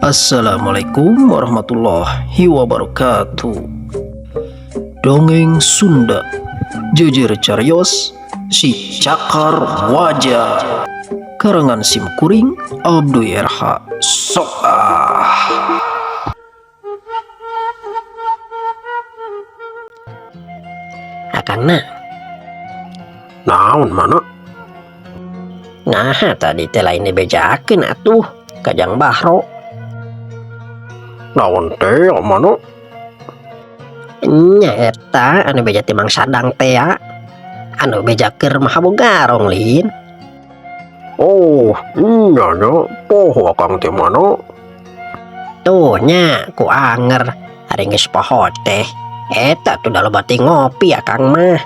Assalamualaikum warahmatullahi wabarakatuh. Dongeng Sunda Jejer Carios Si Cakar Waja, karangan sim kuring Abdul RH. Sok ah. Akangna. Naon mana? Nah, tadi teh lain dibejakeun atuh ka Jang Bahro. Naon teh mana? Nya eta anu beja ti Mang Sadang teh ya. Anu beja keur Maha Bogarong lin. Oh, nya nya poho akang teh mana? Tuh nya ku anger ari geus poho teh. Eta tuh da loba ti ngopi akang mah.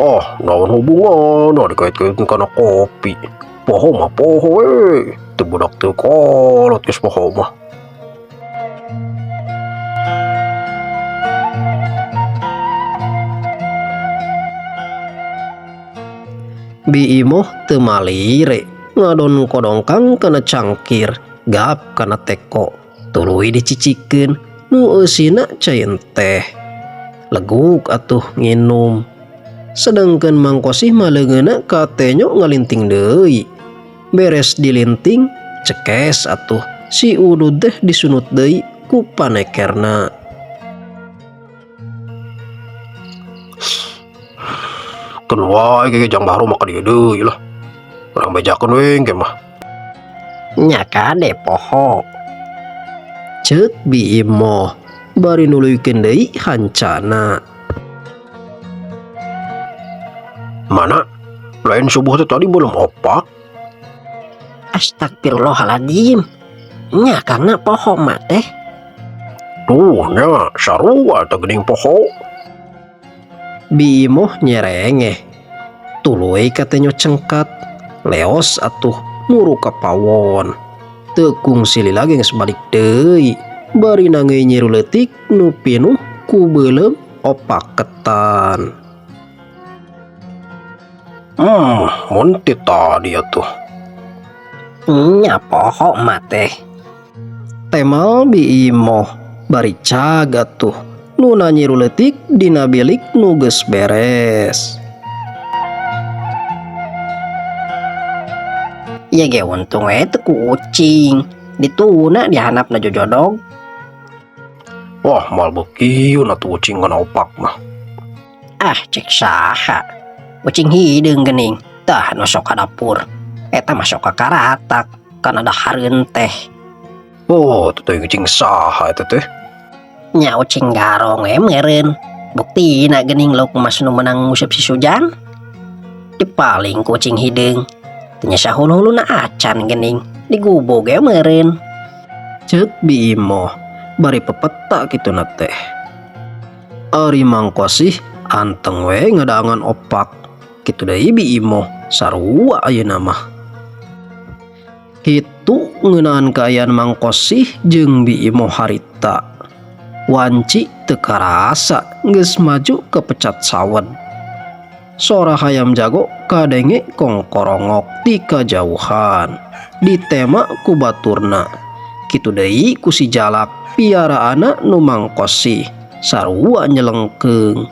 Oh, naon hubungan dikait-kaitkeun kana kopi. Poho mah poho we. Teu budak teu kolot geus poho mah. Bi Imoh teu malire ngadon kodongkang kana cangkir gap kana teko tuluy dicicikeun nu eusina cain teh leguk atuh nginum sedangkan Mang Kosih mah leungeunna katenyo ngalinting deui beres dilinting cekes atuh si udud teh disunut deui ku panekerna. Keun wae ge Jang Bahru mah ka dieu deui lah. Urang bejakeun we engke mah. Nya kade poho. Ceuk Bi Imoh bari nuluykeun deui hancana. Mana? Lain subuh teh tadi belum opak. Astagfirullahaladzim. Nya karena poho mah teh. Tuh nya sarua teh geuning poho. Bi Imoh nyerengeh. Tuluy katenyo cengkat. Leos atuh muru ka pawon. Teu kungsi lila ge geus balik deui. Bari nangeuy nyiru leutik nu pinuh ku beuleum opak ketan. Mun ti tadi atuh. Nya poho mah teh. Temal Bi Imoh bari cag atuh nu nanyiru leutik dina bilik nu geus beres. Ieu ge untung we teu ku ucing. Dituna dihandapna jojodog. Wah, moal beukiun atuh ucing kana opak mah. Ah, cek saha. Ucing hideung geuning. Tah nu sok ka dapur. Eta mah sok kakaratak kana dahareun teh. Oh, teh ucing saha eta teh? Nya ucing garong we meureun. Buktina geuning lauk mas nu meunang nguseup si Sujan. Dipaling ku ucing hideung. Teu nya sahulu-huluna acan geuning. Digubug ge meureun. Ceuk Bi Imoh bari pepeta kituna teh. Ari Mang Kosih anteng we ngadaangan opak. Kitu deui Bi Imoh sarua ayeuna mah. Kitu ngeunaan kaayaan Mang Kosih jeung Bi Imoh harita. Wanci teu karasa geus maju ke pecat sawed. Sora hayam jago kadenge kongkorongok ti kajauhan. Ditema ku baturna. Kitu deui ku si Jalak piaraana nu Mang Kosih sarua nyelengkeung.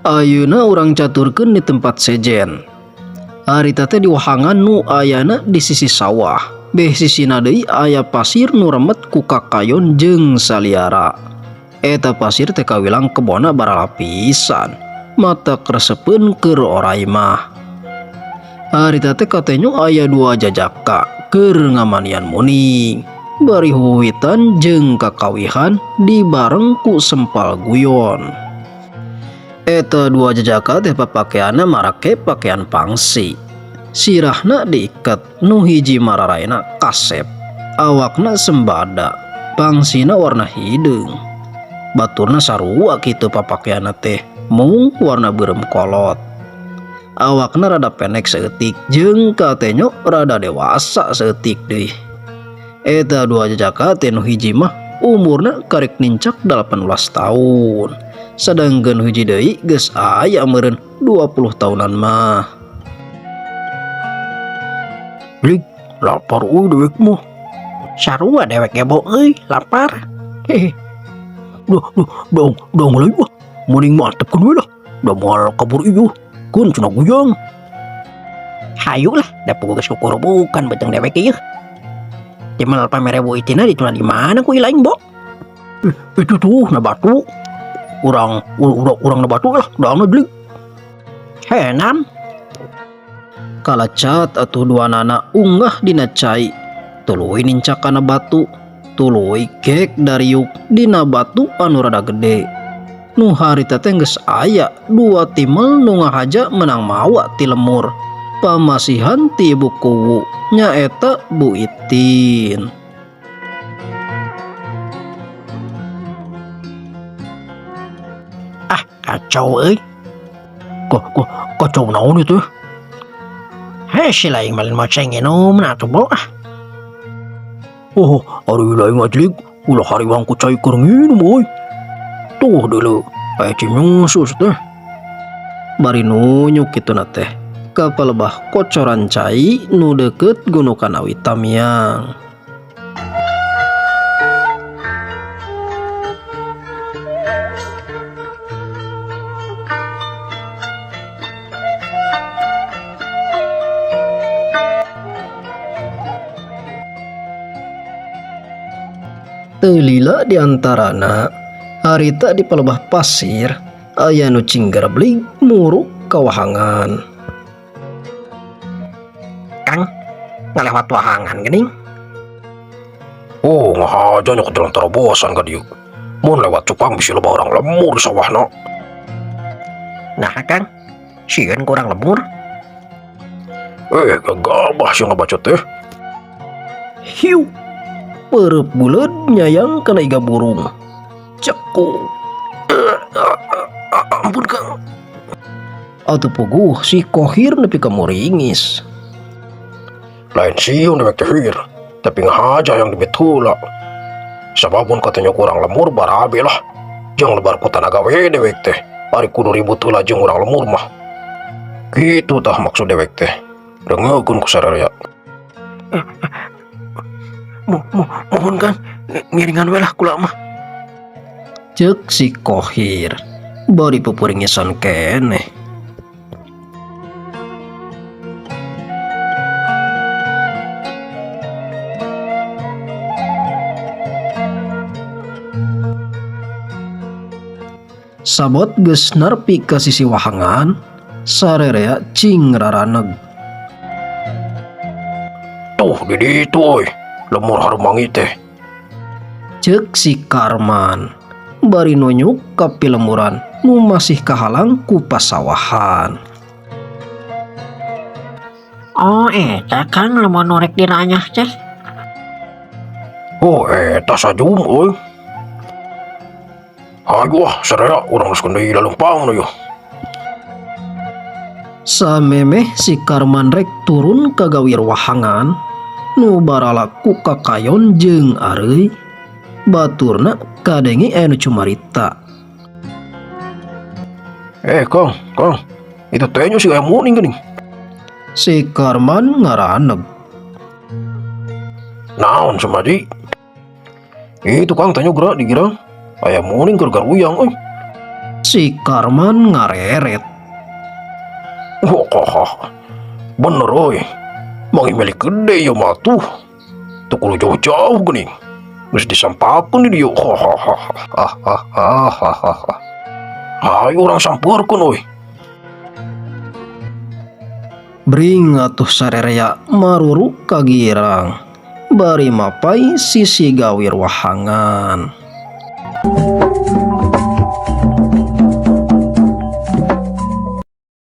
Ayeuna urang caturkeun di tempat sejen. Harita teh di wahangan nu ayana di sisi sawah. Beh sisina deui aya pasir nu remet ku kakayon jeung saliara. Eta pasir teh kawilang kebona baralapisan. Mata kresepeun keur orai mah. Harita teh katenyo aya dua jajaka keur ngamanian muning. Bari huhuitan jeung kakawihan dibareng ku sempal guyon. Eta dua jajaka teh papakeanna marake pakaian pangsi. Sirahna diiket nu hiji mararaina kasep. Awakna sembada, pangsina warna hideung. Baturna sarua kitu papakeanna teh, mung warna beureum kolot. Awakna rada pendek saeutik jeung katenyo rada dewasa saeutik deui. Eta dua jajaka teh nu hiji mah umurna karek nincak 18 tahun. Sedangkan hiji deui geus aya meureun 20 tahunan mah. Lik, lapar euy dewek mah. Sarua dewek ge bo euy, lapar. Hehe. Duh, duh, dong, dong lain mah. Mending mantepkeun we lah. Da moal kabur ieu. Keun cenah guyang. Hayu lah, da puguh geus kukurubukan beuteung dewek ieu. Timel pamere Bu Itina dituna di mana ku ilaing bo? Itu tuh na batu. Urang urang urang na batu lah, daangna delik. Henam. Kalacat atuh duanana unggah dina cai, tuluy nincak kana batu, tuluy gek dariuk dina batu anu rada gede. Nu harita teh geus aya dua timel nu ngahaja menang mawa ti lemur. Pamasihan ti Ibu Kuwu nyaeta Bu Itin. Ah, kacau euy. Kok kacau naon itu? Heh, si laing malin moceng nginum nah atuh bo ah. Oh, ari laing ajlig ulah hariwang ku cai keur nginum euy. Tuh deuleu, aya cinyusus teh. Bari nunyuk kituna teh ka palebah kocoran cai nu deukeut gunukan awi tamiang. Teu lila di antarana harita di palebah pasir aya nu cinggereblig muruk ka wahangan. Kang, ngalewat wahangan geuning. Oh, ngahaja nya ka jalan terobosan ka dieu. Mun lewat cupang bisi loba urang lemur di sawahna. Nah, Kang, sieun ku urang lemur. Gagabah sia ngabaca teh. Hiu, perep buleud nyayang kana iga burung. Cekung. Ampun, Kang. Atuh puguh si Kohir nepi ka muringis. Lain sieun dewek teh hir, tapi ngahaja yang dibet heula. Sabab mun katanya kurang lemur barabe lah. Jeung lebar ku tanaga we dewek teh. Ari kudu ribut heula jeung urang lemur mah. Kitu tah maksud dewek teh. Dengekeun ku sararea. Mohon Kang, ngiringan we lah kula mah. Ceuk si Kohir bari pupuringisan keneh. Sabot geus narpi ka sisi wahangan, sarerea cing raraneg. Tuh di ditu euy, lemur harumangi teh. Ceuk si Karman bari nunjuk ka pilemuran nu masih kahalang ku pasawahan. Oh, eta Kang lemur nu rek diranyah teh. Oh, eta sajum euy. Hayu ah, sararea urang geus deui laleumpang yeuh. Samemeh si Karman rek turun ka gawir wahangan nu barala ku kakayon jeung areuy, baturna kadenge aya nu cumarita. Kang, Kang, itu teh nya si aya muning geuning. Si Karman ngaraneg. Naon sumadi? Itu Kang tanya gerak digirang. Aya muning keur garuyang euy. Si Karman ngareret. Wah, bener euy. Mangi milik gede ieu mah tuh. Teu kudu jauh-jauh geuning. Geus disampakeun di dieu. Hahaha. Hayu urang sampeurkeun euy. Bring atuh sarerea maruru ka girang. Bari mapai sisi gawir wahangan.